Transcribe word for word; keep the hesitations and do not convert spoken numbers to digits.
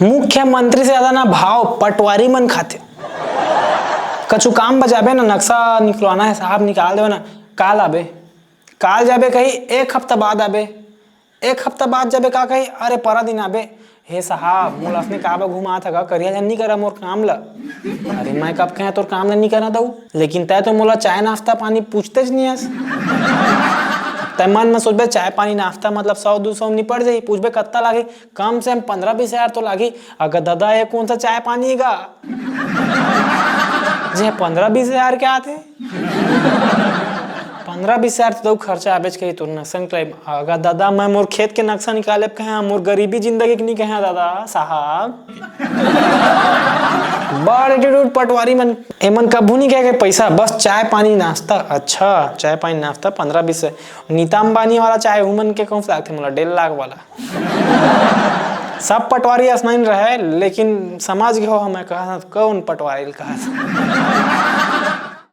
मुख्यमंत्री से ज्यादा ना भाव पटवारी मन खाथे। कछु काम बजाबे ना, नक्शा निकलवाना है साहब, निकाल देवे ना। काल आबे, काल जाबे कही, एक हफ्ता बाद आबे। एक हफ्ता बाद जाबे, का कही, अरे परा दिन आबे। हे साहब, मोला असने काबर घुमात हगा, करिया झन नी करा मोर काम ल। अरे मैं कब कहे तोर काम ल नी करना दऊ, लेकिन तै तो मोला चाय नाश्ता पानी पूछतेच नी हस। तै मन में सोचबे चाय पानी नाश्ता मतलब सौ दू सौ में निपट जाही, पूछबे कत्ता लागही, कम से कम पन्द्रह बीस हजार तो लागही। अगर दादा ये कौन सा चाय पानी हे गा जे पन्द्रह बीस हजार के आथे? पन्द्रह बीस हजार तो खर्चा आबेच कही तोर नक्शा निकलाई। अगर दादा मैं मोर खेत के नक्शा निकाले कहे, मोर गरीबी जिंदगी के नी कहे दादा साहब। बड़ एटीट्यूड पटवारी मन। एमन कभू नी कहे के पैसा, बस चाय पानी नाश्ता। अच्छा, चाय पानी नाश्ता पन्द्रह बीस है। नीता अंबानी वाला चाय उमन के कौन सा लागथे मोला, डेढ़ लाख वाला। सब पटवारी असना ही रहे, लेकिन समझ गए हो हमें कहा, कौन पटवारी कहा।